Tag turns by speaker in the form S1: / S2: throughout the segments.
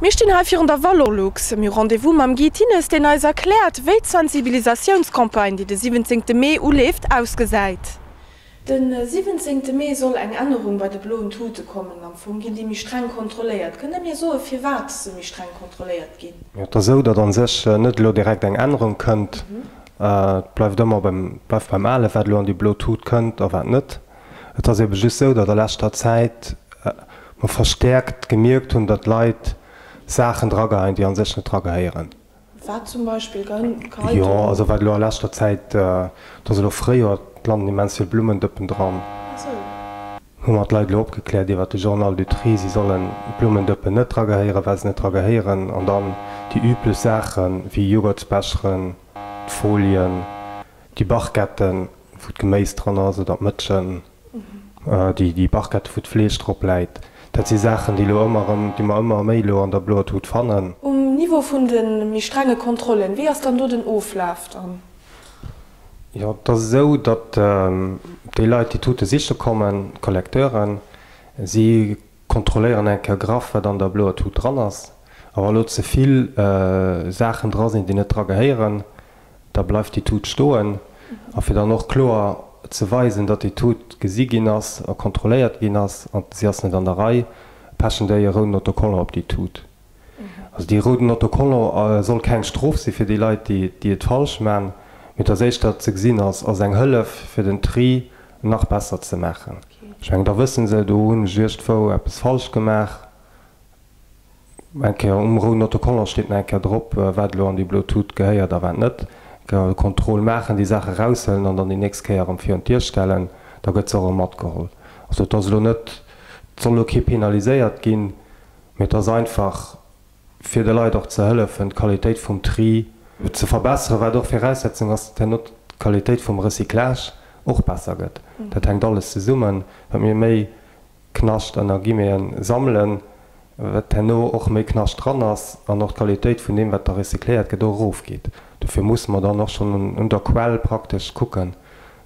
S1: Mir stinn hei virun der Valorlux. Mir hu Rendez-vous mam Guy Thines, deen eis erkläert, wéi d'Sensibilisatiounscampagne, déi de 17 Mee uleeft, ausgesäit. De 17 Mee soll eng Ännerung bei de bloen Tute kommen. Am Fong ginn déi méi streng kontrolléiert. Kënnt Der mir soen, firwat se méi streng kontrolléiert ginn?
S2: Jo, et ass esou, datt a sech net elo direkt eng Ännerung kënnt. Et bleift ëmmer beim, bleift beim Alen, wat elo an déi blo Tut kënnt a wat net. Et ass ebe just esou, datt a leschter Zäit mer verstäerkt gemierkt hunn, datt Leit Saachen drageheien, déi a sech net dragehéieren.
S1: Wat zum Beispill? Geheit
S2: Jo, also wat elo a leschter Zäit, et ass elo Fréijoer, et landen immens vill Blummendëppen dran. Hu mer d'Leit elo opgekläert iwwert de Journal du Tri, si sollen d'Blummendëppen net dragehéieren, well se net dragehéieren. An dann déi üblech Saache wéi Jogurtsbecheren, d'Folien, déi Barquetten, wou d'Geméis dran ass oder d'Mëtschen. Déi Barquette wou d'Fleesch drop läit, dat si Saachen, déi elo ëmmer erëm, déi mer ëmmer méi elo an der bloer Tut fannen.
S1: Um Niveau vun de méi strenge Kontrollen, wéi ass dann do den Oflaf dann?
S2: Jo, et ass esou, datt déi Leit, déi Tute siche kommen, d'Collecteuren, si kontrolléieren eng Kéier graff, wat an der bloer Tut dran ass. A wa lo ze vill Saachen dra sinn, déi net dra gehéieren, da bleift déi Tut stoen. A fir dann och kloer ze weisen, datt déi Tut gesi ginn ass a kontrolléiert ginn ass an si ass net an der Rei, pechen déi e rouden Autocollant op déi Tut. Also dee rouden Autocollant soll keng Strof si fir déi Leit, déi et falsch man, mee et ass éischter ze gesinn als eng Hëllef fir den Tri nach besser ze maachen. Ech mengen, da wësse se, do hunn ech iergendwou eppes falsch gemaach. Eng Kéier um rouden Autocollant steet nach eng Kéier drop, wat elo an déi blo Tut gehéiert a wat net. Eng Kéier e Contrôle maachen, déi Saach eraushuelen an dann déi nächst Kéier erëm virun d'Dier stellen, da gëtt se och erëm matgeholl. Also et ass elo net, et soll elo kee penaliséiert ginn, mee et ass einfach fir de Leit och ze hëllefen, d'Qualitéit vum Tri ze verbesseren, wat och Viraussetzung ass, datt herno d'Qualitéit vum Recyclage och besser gëtt. Dat hänkt alles zesummen. Wat mir méi Knascht ënner Guillemeten sammelen, wat herno och méi Knascht dran ass an och d'Qualitéit vun deem, wat da recycléiert gëtt, och erofgeet. Dofir musse mer dann och schonn un der Quell praktesch kucken,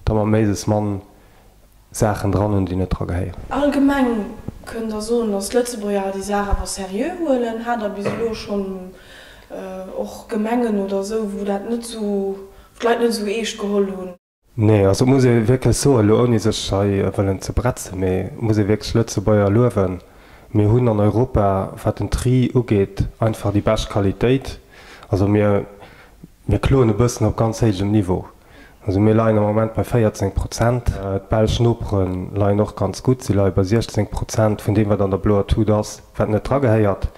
S2: datt mer méiglechst mann Saachen dran hunn, déi net dra gehéieren.
S1: Allgemeng kënnt Der soen, datt d'Lëtzebuerger déi Saach awer seriö huelen. Hat Der bis elo schonn och Gemengen oder esou, wou dat net esou, wou d'Leit net esou eescht geholl hunn?
S2: Nee, also et muss ee wierklech soen, elo ouni sech hei wëllen ze bretzen, mee et muss ee wierklech Lëtzebuerger luewen, mir hunn an Europa, wat den Tri ugeet, einfach déi bescht Qualitéit. Also mir, mir kloen e bëssen op ganz héijem Niveau. Also mir leien am Moment bei 14 Prozent. D'belsch Nopere leien och ganz gutt, si leie bei 16 Prozent vun deem, wat an der bloer Tut ass, wat net dragehéiert.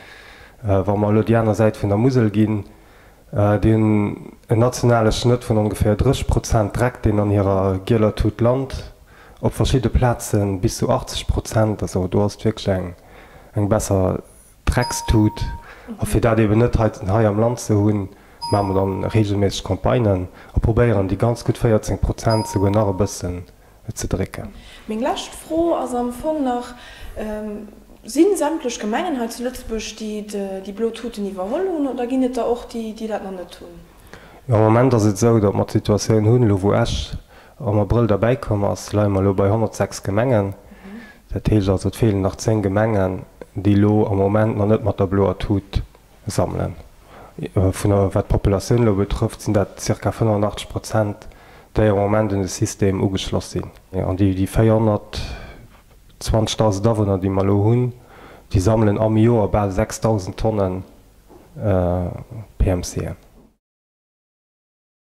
S2: Wa mer elo déi aner Säit vun der Musel ginn, Déi hunn en nationale Schnëtt vun ongeféier 30 Prozent Dreck, deen an hirer gieler Tut lant. Op verschidde Plaze bis zu 80 Prozent. Also do ass et wierklech eng besser Dreckstut. A fir dat eben net hei am Land ze hunn, maache mer dann reegelméisseg Campagnen a probéieren déi ganz gutt 14 Prozent souguer nach e bëssen ze drécken.
S1: Meng lescht Fro ass am Fong nach, Si sämtlech Gemengen hei zu Lëtzebuerg, déi déi blo Tuten iwwerholl hunn, oder ginn et der och, déi dat nach net hunn?
S2: Jo, am Moment ass et esou, datt mer d'Situatioun hunn, elo wou Esch am Abrëll derbäikomm ass, leie mer elo bei 106 Gemengen. Dat heescht also, et feelen nach 10 Gemengen, déi elo am Moment nach net mat der bloer Tut Sammelen. Vun der, wat d'Populatioun elo betrëfft, sinn dat zirka 85 Prozent, déi am Moment un de System ugeschloss sinn. An déi 420.000 Awunner, déi mer elo hunn, déi sammelen am Joer bal 6.000 Tonne PMCen.